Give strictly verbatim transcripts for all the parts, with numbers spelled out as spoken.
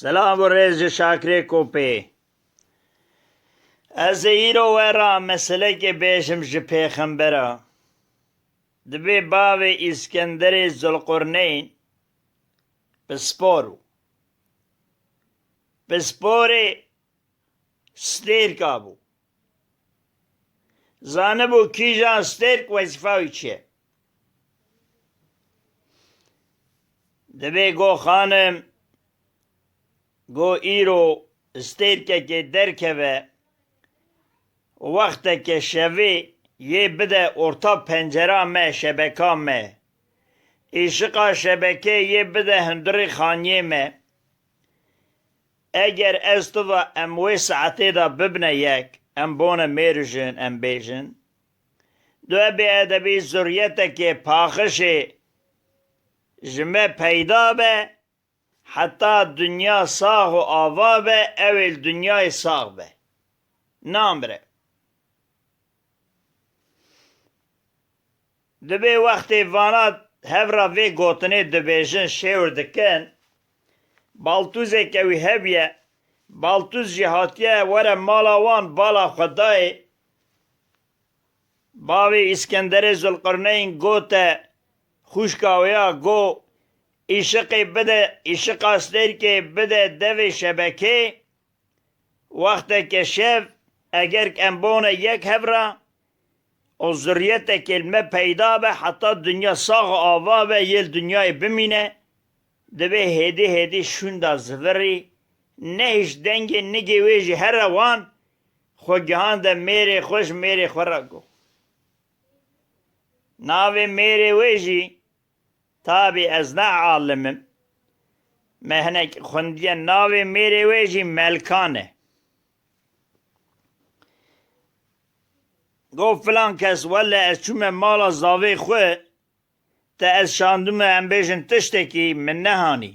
Selam û rêz ji Şakirê Kopê. Ez ê îro we ra meselekê bêjim ji pêxembera. Dibê bavê Îskenderê Zulqurneyn pispor bû. Pisporê stêrka bû. Zanibû kîjan stêrk wezîfa wî çi ye. Dibê go xanim, go îro stêrkekê derkeve, wexteke şevê yê bide orta pencera me, şebeka me. Îşiqa şebekê yê bide hundirê xaniyê me. Eger ez tu ve em wê saetê de bibine yek, em bone mêr û jin, em bêjin. Due bêedebî zurriyetekê paxişê ji me peyda be, heta dinya sax û ava be, ew ê li dinyayê sax be. Namire. Dibê wextê vana hev re vê gotinê dibêjin, şêwir dikin, baltûzeke wî hebiye, baltûz jî hatiye were mala wan, bala xwe dayê. Bavê Îskenderê Zulqirneyn gote xwişka wê ya, go, îşiqê bide, îşiqa stêrkê bide devê şebekê. Wexteke şev, eger em bone yek hev re, û zurriyetekê li me peyda be, heta dinya sax û ava be, yê li dinyayê bimîne, dibê hêdî hêdî şûnda zivirî, nehişt dengê nigê wê jî here wan, xwe gihande mêrê xwe, ji mêrê xwe re got. Navê mêrê wê jî, tabî ez ne alim im, me hinek xwindiye, navê mêrê wê jî Melkan e. Got, filan kes, wele ez çûme mala zavê xwe, te ez şandime, em bêjin tiştekî, min nehanî.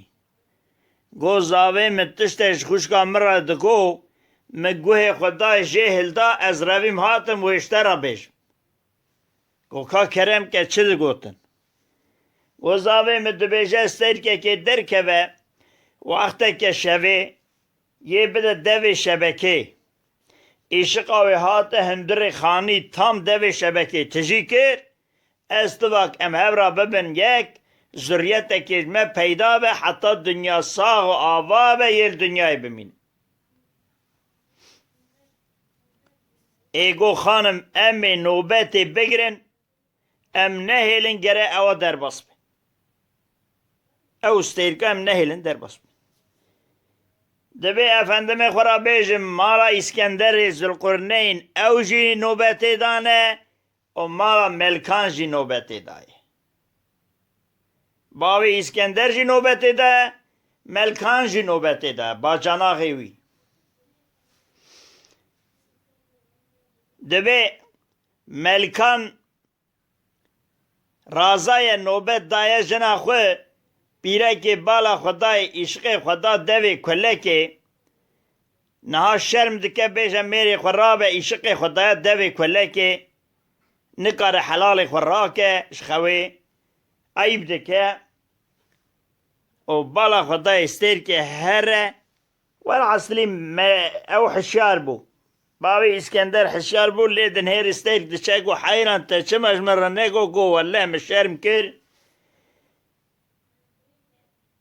Got, zavê min tiştek ji xwişka min re digot, min guhê xwe dayê jê hilda, ez revîm hatim wê ji te re bêjim. Got, ka kerem ke, çi digotin? Got, zavê min dibêje stêrkekê derkeve, wexteke şevê, yê bide devê şebekê. Îşiqa wê hate hundirê xanî, tam devê şebekê tijî kir, ez tu vak em hev re bibin yek, zurriyetekê ji me peyda be, heta dinya sax û ava be, yê li dinyayê bimîn. Ê go xanim, em ê nobetê bigirin, em nehêlin gere ewa derbas be. Ew stêrka em nehêlin derbas be. Dibê efendimê xwe ra bêjim, mala Îskenderê Zulqurneyn ew jî nobetê dane û mala Melkan jî nobetê daye. Bavê Îskender jî nobetê de, Melkan jî nobetê de, bacanaxê wî. Dibê Melkan razaye nobet daye jina xwe, pîrekê bala xwe dayê, îşiqê xwe da devê kulekê. Niha şerm dike bêje mêrê xwe rabe, îşiqê xwe daye devê kulekê. Nikare helalê xwe rake ji xewê. Eyb dike. Û bala xwe dayê stêrkê here. Welhasilî me ew hişyar bû. Bavê Îskender hişyar bû, lê dinhêrî stêrk diçe, got, heyran, te çima ji min re negot? Got, wele min şerm kir.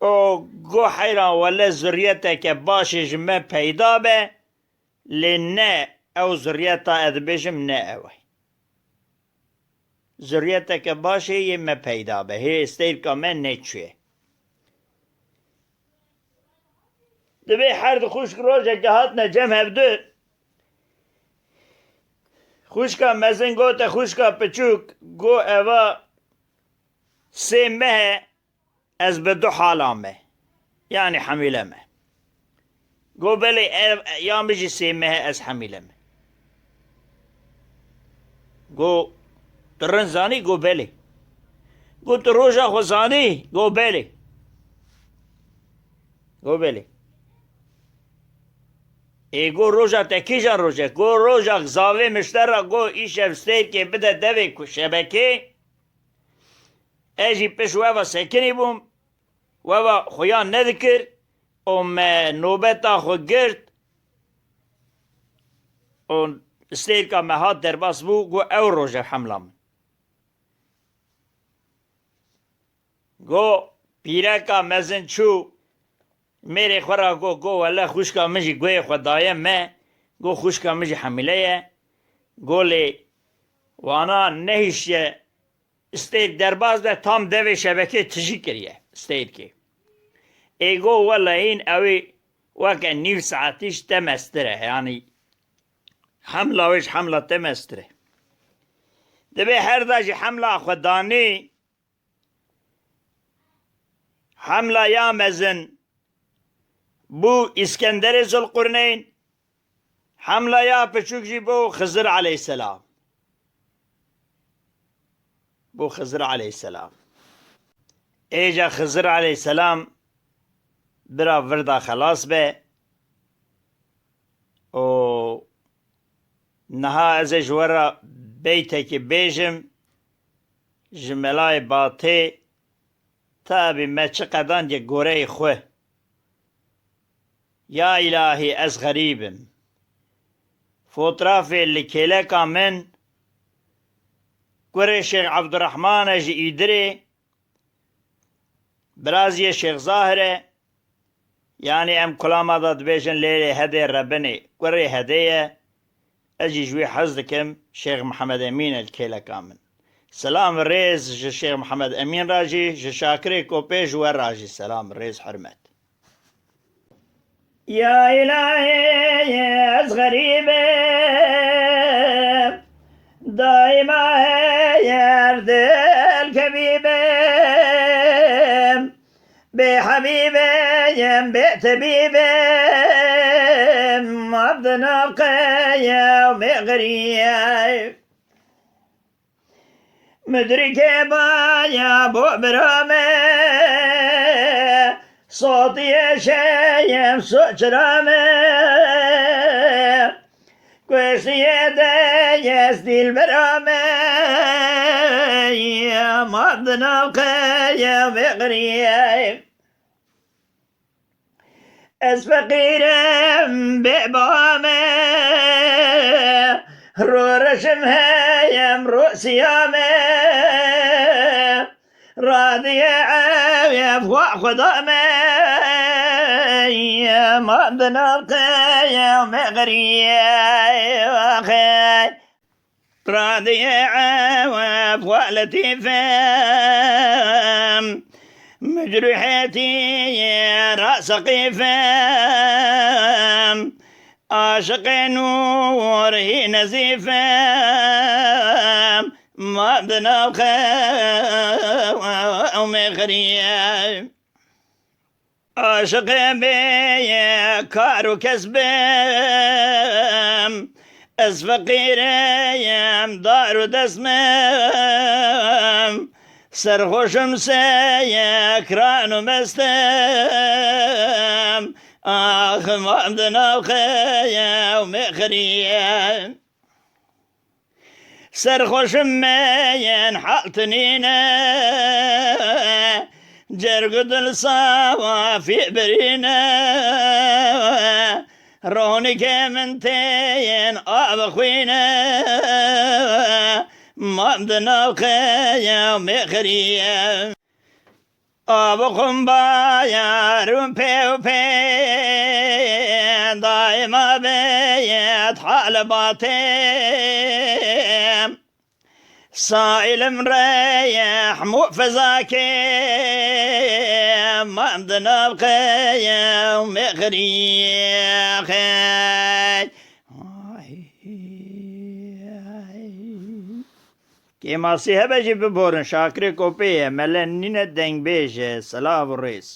Û got, heyran, wele zurriyeteke başê ji me peyda be, lê ne ew zurriyeta ez dibêjim, ne ew e. Zurriyeteke başê yê me peyda be, hê stêrka me neçûye. Dibê her du xwişk rojeke hatine cem hevdu. Xwişka mezin gote xwişka piçûk, got, eva sê meh e, ez bi du hala me. Yanî hemîle me. Go, belê, ev, ya min jî sê meh e, ez hemîle me. Go, tu rind zanî? Go, belê. Go, tu roja xwe zanî? Go, belê. Go, belê. Ê, go, roja te kîjan roj e? Go, roja zavê min ji te re, go, îşev stêrkê bide devê ku şebekê. Ez jî pişt we ve sekinî bûm, we ve xuya nedikir, û me nobeta xwe girt û stêrka me hat derbas bû, got, ew roj e hemla min. Got, pîreka mezin çû, mêrê xwe ra got, got, wele xwişka min jî guhê xwe daye me, got, xwişka min jî hemîle ye. Got, lê wana nehişiye stêrk derbas be, tam devê şebekê tijî kiriye stêrkê. Ê got, wele hîn ewî weke nîv saetî ji te mestir e, yanî hemla wê ji hemla te mestir e. Dibê her da jî hemla xwe danê, hemla ya mezin bû Îskenderê Zulqurneyn, hemla ya piçûk jî bû Xizir aleyhîselam. Bû Xizir aleyhîselam. Êca Xizir aleyhîselam bira vir da xelas be û niha ez ê ji we re beytekê bêjim, ji Melayê Batê, tabî me çi qedandiye goreyê xwe. Ya îlahî, ez xerîb im. Fotrafê li kêleka min, kurê Şêx Evdirehman e ji Îdirê, biraziyê Şêx Zahir e, yanî em kulama da dibêjin Lêlê Hedê Rebinê, kurê Hedê ye. Ez jî ji wî hez dikim, Şêx Mihemed Emîn e li kêleka min. Selam û rêz ji Şêx Mihemed Emîn ra jî, ji Şakirê Kopê ji we ra jî selam û rêz hurmet. Ya îlahî, ez xerîb im, daîma heye her dil kevîb im. Bê hebîbê yim, bê tebîbê yim, maf di nav qeye û mêxiriyê. Mudrikê baya bo bira me, sotiyê şeyim, soçira me. Kuştiye de yes dilbera me, ma di nav qeye vê qiriyê. Ez feqîrim bê ba me, ro reşim heyem ro siya me. Radiyê ew ye xwe xuda me, ma di nav qeye me qiriye axê. Radiyê ew ye xwe letîfim, micruhêtî ye ra seqîfim. Aşiqê nûr hî nezîfim, ma di nav qewmê xiriyim. Aşiqê bê kar û kesbim, ez feqîreyim dar û desmim. Serxweşim seyekran û mestim, ax mam di nav qeye û mêxiriyem. Serxweşim me yên hal tinîne, cerg û dil safî birîne. Ronîkê min tên av xwîne, mam di nav qeye û mêxiriyem. Av xumbayar û pê û pê, daîma bêyet hal batêm. Saîlim reyeh mû fezakê, mam di nav qeye û mêxiriyê xey. Kêmasî hebe jî biborin, Şakirê Kopê ye, mele nîne dengbêj e, selav û rêz.